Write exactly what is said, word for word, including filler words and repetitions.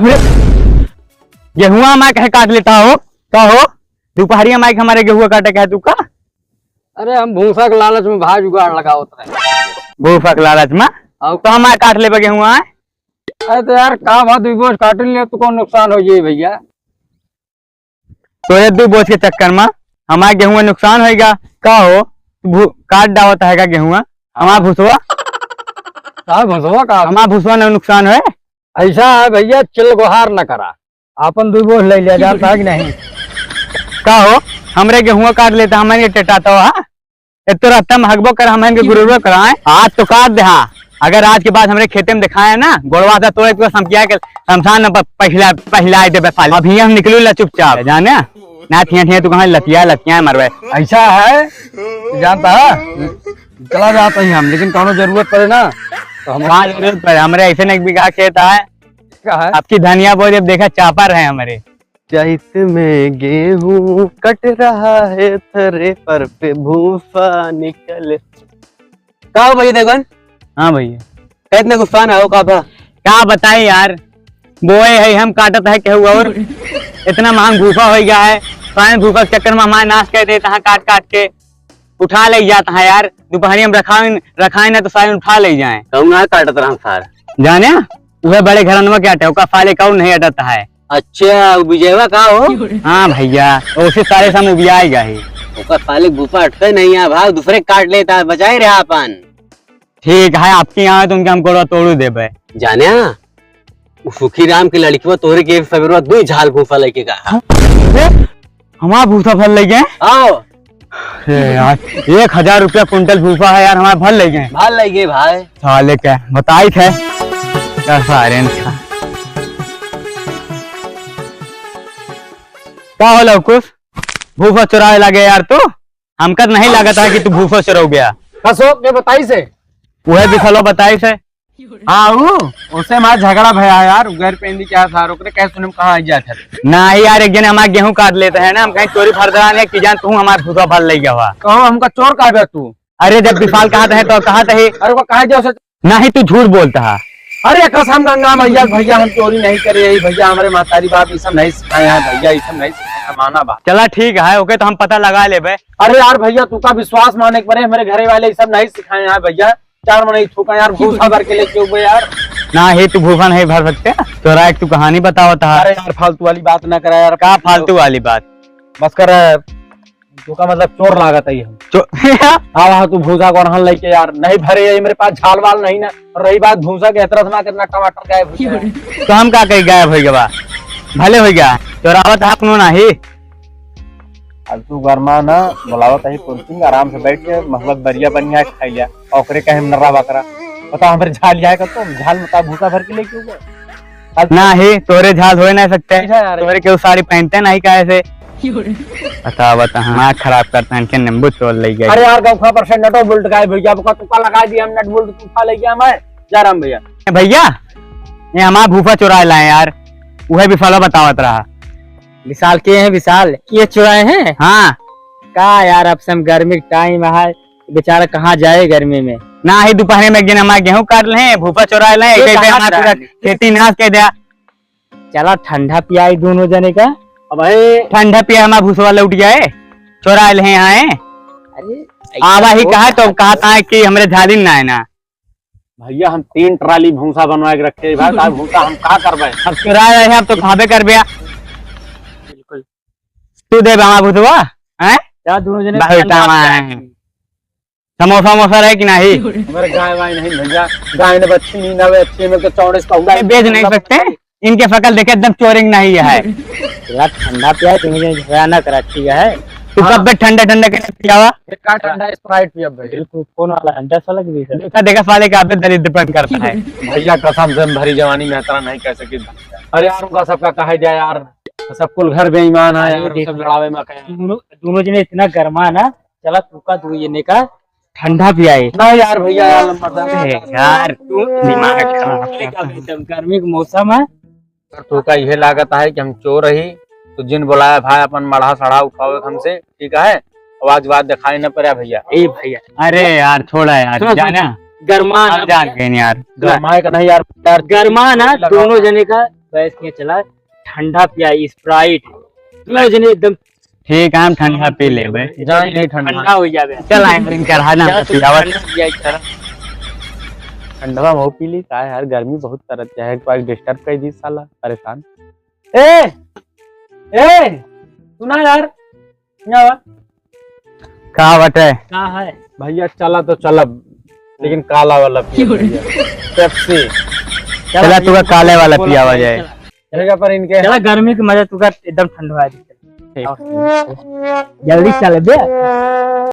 गेहुआ हमार कहे काट लेता हो? का हो? दुपहरिया माइक हमारे गेहुआ काटे कहे तू का? अरे, हम भूसा के लालच में भाई जुगाड़ लगावत रहे। भूसा के लालच में? और तो हमारे काट लेबे गेहुआ, आए? अरे तो यार, का बात, दुई बोझ काट लिया तो कौन नुकसान हो जाई भैया? तो ये दुई बोझ के चक्कर में हमारे गेहुआ नुकसान होएगा। का हो, तू भू-, काट डावत है का गेहुआ? हमार भूसवा? का भूसवा का? हमार भूसवा न नुकसान होए? ऐसा है भैया, चिल गोहार न करा, आपन दुई बोझ ले लिया जाता है कि नहीं? का हो, हमरे गेहुआ काट लेता, हमन के टेटाता हो, हाँ? ए तो रहता महकबो कर, हमन के गुरुरबो कराए। आज तो काट दे, हाँ। अगर आज के बाद हमरे खेते में दिखाए ना, गोड़वा से तोड़े तो समकिया के शमशान में प-, पहिला, पहिला देबे साले। अभी हम निकलू ला चुपचाप, जाने? ना थिया थिया तू कहाँ लतिया, लतिया मरवे। ऐसा है, जानता है? चला जाता ही हम, लेकिन कौनो जरूरत पड़े ना, तो हम कहाँ जरूरत पड़े? हमरे ऐसे न एक बीघा खेत है, का है? आपकी धनिया बोए जब देखा चापर है हमरे। चैत में गेहूं कट रहा है, थ्रेसर पे भूसा निकले। का हो भैया देवन? हाँ भैया। का इतना गुस्सा ना हो, का बा? का बताई यार, बोए है हम, काटत है केहू और। इतना महंग भूसा हो गया है, सारे भूसा के चक्कर में हमारे नाश कर देता है काट काट के। उठा ले जाता है यार, दुपहरिया में रखाइन, रखाइन ना तो सारे उठा ले जाए। कहूँ ना काटत रहा सार। जाने, उहे बड़े घरनवा के आटे, ओका साले कहूँ नहीं अटता है। अच्छा, वो विजयवा का हो? हाँ भैया, उसी साले से हम उबियाए गए ही। ओका साले भूसा अटते नहीं है भाई, दूसरे काट लेता है, बचाए रहा अपन। ठीक है, आपके यहाँ तो उनके हम गोड़वा तोड़ू देबे। जाने, उ सुखी राम के लड़किवा तोहरे के सवेरवा दुई झाल भूसा लेके गया। हाँ? अरे, हमार भूसा भर ले गए? आओ। अरे यार, एक हजार रुपया कुंटल भूसा है यार, हमार भर ले गए। भर ले गए भाई। साले के बताई थे। का सारे ने खा। का होला कुछ? भूसा चुराए लागे यार तू? हमका तो नहीं लागत है कि तू भूसा चुराओ गया। कसो के बताई से? वह बिखलो बताई से। हाँ, ऊ, उससे हमारा झगड़ा भया है यार, उ गैर पेंदी क्या सार, ओकरे कहे सुने में कहाँ आई जात है। नहीं यार, एक जने हमारा गेहूं काट लेते हैं ना, हम कहीं चोरी फरदरा ने कि जान तू हमारा भूसा भर ले गया हुआ। कहो हमका चोर कहा बे तू? अरे जब विशाल कहा थे तो कहा थे। अरे वो कहा जाओ से। नहीं तू झूठ बोलता है। अरे कसम गंगा मैया, भैया हम चोरी नहीं करे, यही भैया हमारे महतारी बाप ये सब नहीं सिखाए हैं भैया, ये सब नहीं सिखाए हैं, माना बात। चला ठीक है, ओके तो हम पता लगा लेबे। अरे यार भैया तू का विश्वास माने के पड़े, हमारे घरे वाले ये सब नहीं सिखाए हैं भैया। चार मनई थूका यार, भूसा भर के लेके उबे यार। ना ही तू भूसा नहीं भर सकते। तोरा एक तू कहानी बतावत हा। अरे यार, फालतू वाली बात ना करा यार। का फालतू वाली बात? बस कर यार। तू का मतलब चोर लागत है हम। चो-, हाँ, वहाँ तू भूसा को अड़हन लेके यार, नहीं भरे है मेरे पास झाल वाल नहीं ना। और रही बात भूसा के, इतना से ना कितना टमाटर गायब हो गया। तो हम का कही गायब हो गया? भले हो गया, चोरावत हा अपनो ना ही। अब तू गरमा ना, बुलावत ही पुरसिंग, आराम से बैठ के, मतलब, दरिया बनिया खाई लिया, ओकरे कहे हम नर्रा बकरा। बता, हमरे झाल जाए का तो, झाल में का भूसा भर के लेके हुआ? अब ना ही, तोरे झाल हो नहीं सकते। कैसा यार? तोरे केहू साड़ी पहनते नहीं, काहे से? बता, बता, हाँ, दिमाग खराब करता है, इनके नींबू तोड़ ले गए। अरे यार, गौखा पर से नटो बोल्ट गायब हो गया, आपका तुक्का लगा दिया, हम नट बोल्ट तूफा ले गया मैं, जा राम भैया। ए भैया, ये हमारा भूसा चुरा लाए यार, वह भी फला बतावत रहा। विशाल के हैं विशाल? ये चुराए हैं? हाँ। का यार, अब से हम गर्मी के टाइम है, बेचारा कहाँ जाए गर्मी में? ना ही दोपहर में एक दिन हमारा गेहूं काट ले, भूसा चुरा ले, ये एक ऐसे कहाँ हमारा पूरा चुरा ले? खेती नाश कर दिया। चला ठंडा पियाई दोनों जने का। अब है ठंडा पिया हमारा भूसवा लौट गया है, चुरा ले हैं यहाँ है। अरे, आवा ही कहा तो कहा था कि हमरे झालिन ना है ना। भैया, हम तीन ट्राली भूसा बनवा के रखे हैं भाई, का भूसा हम का करबे? अब चुरा रहे हैं, अब तो खाबे करबे। बिल्कुल। तू दे बाबा भूसवा, हैं? जा, दोनों जने बहुत ठंडा टाइम आए हैं। समोसा वमोसा रहे कि नहीं? हमारे गाय वाय नहीं भैया, गाय ने बच्ची नहीं ना, वे अच्छे में तो चौड़े से कहूँगा। ये बेच नहीं सकते? इनके शकल देखे एकदम चोरिंग नहीं है। यार ठंडा पिया, तुम मुझे झगड़ा ना करा, ठीक है? तू हाँ। कब बे ठंडा ठंडा के पियावा? एक का ठंडा Sprite पिया भाई। बिल्कुल, कौन वाला है? दस वाला की बीस वाला? देखा, देखा साले का आपने दरिद्रपन करता है। भैया कसम से हम भरी जवानी में इतना नहीं कह सके। अरे यार उनका सबका कहा जाए यार, सब कुल घर बेईमान है अरे यार, देख, सब लड़ावे में कहे। दोनों, दोनों जने इतना गर्मा ना, चला तू का दो जने का ठंडा पियाए। ना यार भैया, यार, मत अरे यार, तू दिमाग खराब करता है। एकदम गर्मी के मौसम है। सर, तोका इहे लागत है कि हम चोर रही, तो जिन बोलाया भाई अपन मढ़ा सढ़ा उठावे हमसे, ठीक है? आवाज वाज दिखाई न पड़ा भैया। ए भैया। अरे यार, छोड़ा यार, सुनो, सुनो, जाना। गरमा हम ना जान भैया। गए यार। गरमाए का नहीं यार, यार। गरमा ना, दोनों जने का बैस के चला, ठंडा पिया, Sprite। ले जने एकदम ठीक, हम ठंडा पी लेबे। जान नहीं ठंडा। ठंडा हो जाबे। चल, आए, इनकर है ना, चल, तू पियावत। ठंडा पिया, चल। ठंडवा बहुत पी ली, का है यार, गर्मी बहुत करत है, एक बार disturb कर दी साला, परेशान। ए, ए, सुना यार, यहाँ आवा। का बटे? का है? भैया, चला तो चलब, लेकिन काला वाला पिया भैया। Pepsi। चला, चला, तू काले वाला पियावा जाए। चला। भैया, पर इनके चला, गर्मी के मजा तू का एकदम ठंडवा दे। ठीक। जल्दी चल बे।